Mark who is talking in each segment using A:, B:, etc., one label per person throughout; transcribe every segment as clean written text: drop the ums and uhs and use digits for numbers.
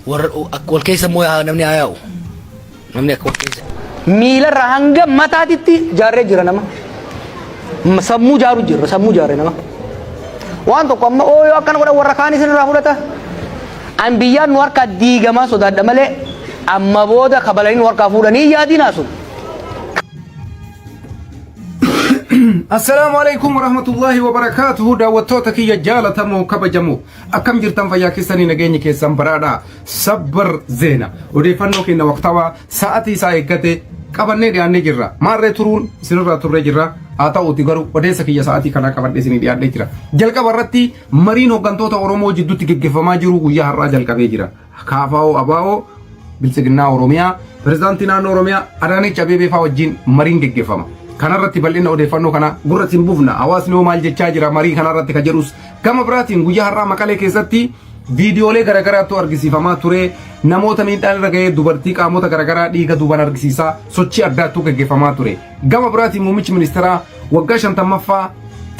A: Warra akka wal keessa immoo namni haa yaa'u. Namni akka wal keessa.
B: Miilarraa hanga mataatitti jaarree jira nama. Sammuu jaaru jirra, sammuu jaarre nama. Waan tokko amma oo yoo akkana godhan warra kaan isinirraa fudhata. An biyyaan nu harkaa diigamaa sodaadha malee amma booda kabalanii nu harkaa fuudhanii yaadinaa sun.
C: Assalaamu alaikum warahmatullahi wabarakaatuhu daawwattoota kiyya jaalatamoo kabajamoo akkam jirtan fayyaa keessanii nageenyi keessan baraadha sabbar zeena odeeffannoo keenya waqtawaa sa'atii isaa eeggate qabannee dhiyaannee jirra maarree turuun isinirraa turree jirra haa ta'uuti garuu odeessa kiyya sa'atii kanaa qabadhee isinii dhiyaadhee jira jalqaba irratti mariin hooggantoota Oromoo jidduutti geggeeffamaa jiru guyyaa har'aa jalqabee jira KFO ABO Biltsiginnaa Oromiyaa Pirezidaantii Naannoo Oromiyaa Adaanech Abeebee fa'aa wajjin mariin geggeeffama. Kanarratti bal'ina odeeffannoo kana gurra isin buufna. Hawaasni hoo maal jechaa jira marii kanarratti ka jedhus gama biraatiin guyyaa har'aa Maqalee keessatti viidiyoolee garaagaraatu argisiifamaa ture. Namoota miidhaan irra ga'ee dubartii qaamota garaagaraa dhiiga duuban argisiisaa sochii addaattuu geggeeffamaa ture. Gama biraatiin muummichi ministeeraa waggaa shantammaffaa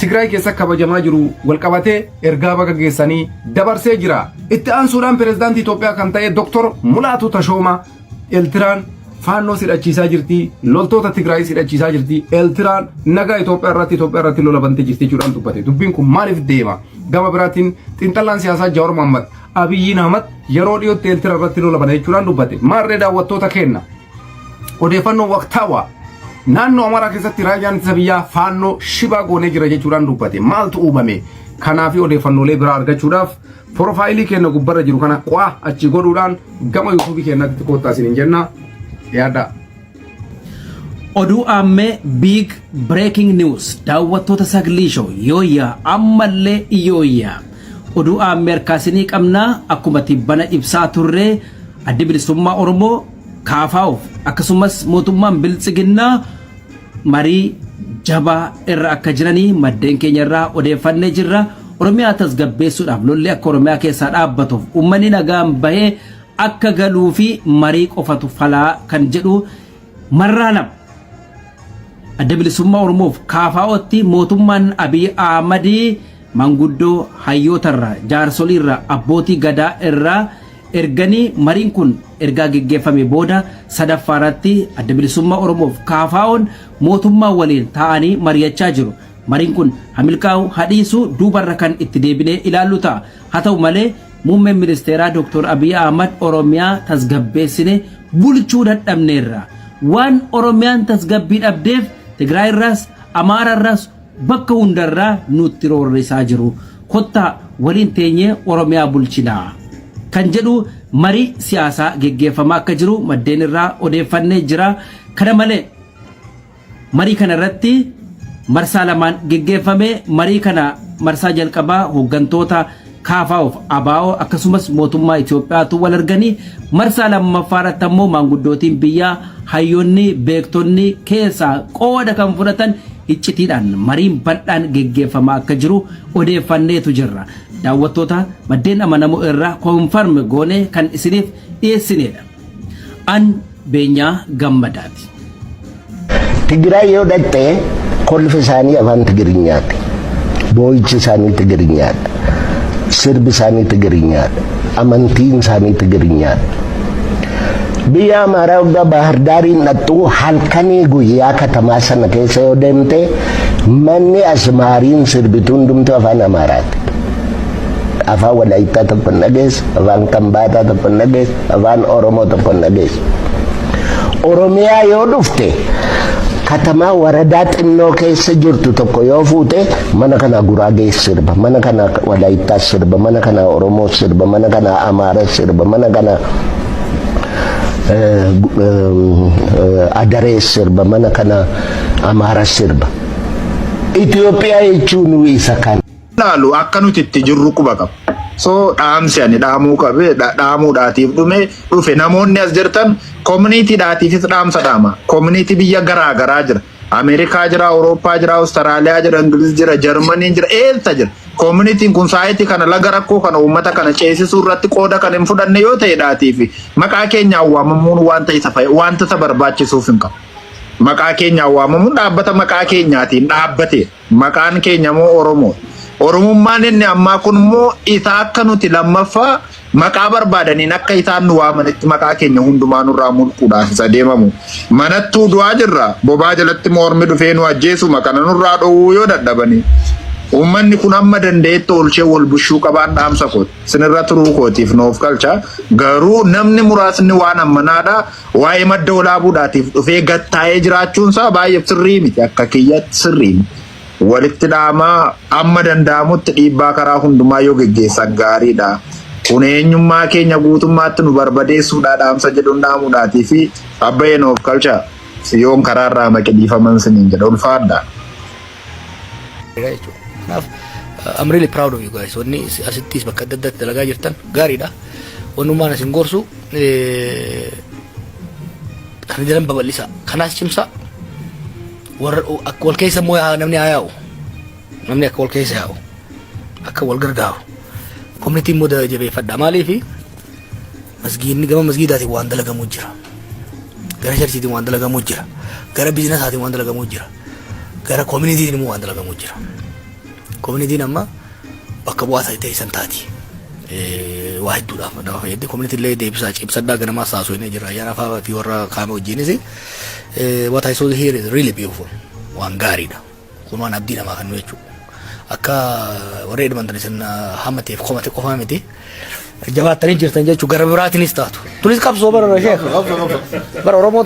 C: Tigraay keessa kabajamaa jiru walqabatee ergaa baga geessanii dabarsee jira. Itti aansuudhaan pirezidaantii Itoophiyaa kan ta'e Dr. Mulaatuu Tashoomaa Eeltiraan faannoo hidhachiisaa jirti, loltoota Tigraayis hidhachiisaa jirti, Eeltiraan nagaa Itoophiyaa irratti Itoophiyaa irratti lola bantee jirti jechuudhaan dubbate. Dubbiin kun maaliif deema? Gama biraatiin xiinxallaan siyaasaa Jawaar Mohammad Abiyyiin Ahmad yeroo dhiyootti Eeltira irratti lola bana jechuudhaan dubbate. Maarree daawwattoota keenna. Odeeffannoo waqtaawaa naannoo Amaaraa keessatti raayyaan ittisa biyyaa faannoo shibaa goonee jira jechuudhaan dubbate. Maaltu uumame? Kanaa fi odeeffannoolee biraa argachuudhaaf piroofaayilii keenya gubbarra jiru kana qo'aa achi godhuudhaan gama yuutuubii keenyaatti koottaa isiniin jenna. Yaaddaa.
D: Oduu aammee Big Breaking News daawwattoota Saglii Show yooyyaa ammallee yooyyaa oduu aammee harkaa isinii qabnaa akkuma tibbana ibsaa turree addi bilisummaa Oromoo KFOf akkasumas mootummaan biltsiginnaa marii jabaa irra akka jiranii maddeen keenya irraa odeeffannee jirra. Oromiyaa tasgabbeessuudhaaf lolli akka Oromiyaa keessaa dhaabbatuuf uummanni nagaan bahee akka galuu fi marii qofatu falaa kan jedhu marraa lama Adda Bilisummaa Oromoof KFOtti mootummaan Abiy Ahmad manguddoo hayyootarraa jaarsoliirraa abbootii gadaa irraa erganii mariin kun ergaa geggeeffame booda sadaffaa irratti Adda Bilisummaa Oromoof KFOn mootummaa waliin taa'anii mari'achaa jiru. Mariin kun ha milkaa'u ha dhiisu duubarra kan itti deebinee ilaallu ta'a. Haa ta'u malee muummeen ministeeraa Dr. Abiy Ahmad Oromiyaa tasgabbeessine bulchuu dadhabneerra. Waan Oromiyaan tasgabbii dhabdeef Tigraay irraas Amaara irraas bakka hundarraa nutti roorrisaa jiru. Kottaa waliin teenyee Oromiyaa bulchinaa. Kan jedhu marii siyaasaa geggeeffamaa akka jiru maddeen irraa odeeffannee jira. Kana malee Marii kana irratti marsaa lamaan geggeeffame. Marii kana marsaa jalqabaa hooggantoota KFOf ABO akkasumas mootummaa Itoophiyaatu wal arganii marsaa lammaffaa irratti ammoo maanguddootiin biyyaa hayyoonni beektonni keessaa qooda kan fudhatan iccitiidhaan mariin bal'aan geggeeffamaa akka jiru odeeffanneetu jirra. Daawwattoota maddeen amanamoo irraa konfarm goonee kan isiniif dhiyeessinedha. An Beenyaa Gammadaati.
E: Tigraay yoo dhaqxe kolfi isaanii afaan Tigiriinyaati. Boo'ichi isaanii Tigiriinyaadha. Sirbi isaanii Tigiriinyaadha. Amantiin isaanii Tigiriinyaadha. Biyya Amaaraa waggaa Baahar Daariin dhaqxu halkanii guyyaa katamaa sana keessa yoo deemte manni asmaariin sirbitu hundumtuu afaan Amaaraati. Afaan Walaayittaa tokko hin dhageessu, afaan Kambaataa tokko hin dhageessu, afaan Oromoo tokko hin dhageessu. Oromiyaa yoo dhufte katamaa waradaa xinnoo keessa jirtu tokko yoo fuute mana kana Guraagee sirba, mana kana Walaayittaa sirba, mana kana Oromoo sirba, mana kana Amaara sirba, mana kana Adaree sirba, mana kana Amaara sirba. Itoophiyaa jechuun isa kana.
F: Laalu akka nuti itti jirru quba qaba. So dhaamsi ani dhaamuu qabe dhaamuudhaatiif dhume dhufe namoonni as jirtan community-dhaatiifis dhaamsa dhaama. Community biyya garaa garaa jira. Ameerikaa jira, Awurooppaa jira, Awustiraaliyaa jira, Ingiliz jira, Jarmaniin jira, eessa jira. Communityin kun saayitii kana laga rakkoo kana uummata kana ceesisuu irratti qooda kan hin fudhanne yoo ta'e dhaatiif maqaa keenyaan waamamuun wanta isa wanta isa barbaachisuuf hin qabu. Maqaa keenyaan waamamuun dhaabbata maqaa keenyaatiin dhaabbate. Maqaan keenya immoo Oromoo. Oromummaan inni ammaa kun immoo isa akka nuti lammaffaa maqaa barbaadaniin akka isaan nu waamanitti maqaa keenya hundumaa nurraa mulquudhaaf isa deemamu. Manattuu du'aa jirra. Bobaa jalatti mormi dhufee nu ajjeesuma kana nurraa dhowwuu yoo dadhabanii. Uummanni kun amma danda'etti oolchee wal bushuu qabaan dhaamsa kooti. Sinirra turuu kootiif nuuf galcha. Garuu namni muraasni waan ammanaadha. Waa'ee Madda Walaabuudhaatiif dhufee gattaa'ee jiraachuunsaa baay'ee sirrii miti. Akka kiyyatti sirrii miti. Walitti dhaamaa amma danda'amutti dhiibbaa karaa hundumaa yoo geggeessan gaariidha. Kun eenyummaa keenya guutummaatti nu barbadeessuudha dhaamsa jedhuun dhaamuudhaatii fi abbayee nuuf galcha. Yoon karaarraa maqe dhiifaman siniin jedha, ulfaadha.
A: Jechuudha. Kanaaf I'm really proud of you guys. Wanni asittis bakka adda addaatti dalagaa jirtan gaariidha. Wannummaan isin gorsu kan jalan babal'isa. Kanaas cimsa. Warra akka wal keessa immoo namni haa yaa'u. Namni akka wal keessa yaa'u. Akka wal gargaaru. Community immoo jabeeffadha. Maaliifi masgiidni gama masgiidaatiin waan dalagamuu jira. Gara churchiitiin waan dalagamuu jira. Gara businessaatiin waan dalagamuu jira. Gara communityiin immoo waan dalagamuu jira. Communityiin amma bakka bu'aa ta'e san taati. Waa hedduudhaaf nama fayyaddi. Community illee deebisaa cimsadhaa ganamaa saasoo jira. Ayyaana fa'aa fi warra kaame wajjinis. What I saw here is really beautiful. Waan gaariidha. Kun waan abdii namaa kennu jechuudha. Akka warra Edmonton isin hammateef komate qofaa miti. Jabaattanii jirtan jechuudha, gara biraatiinis taatu. Tunis qabsoo bara sheek. Bara Oromoo.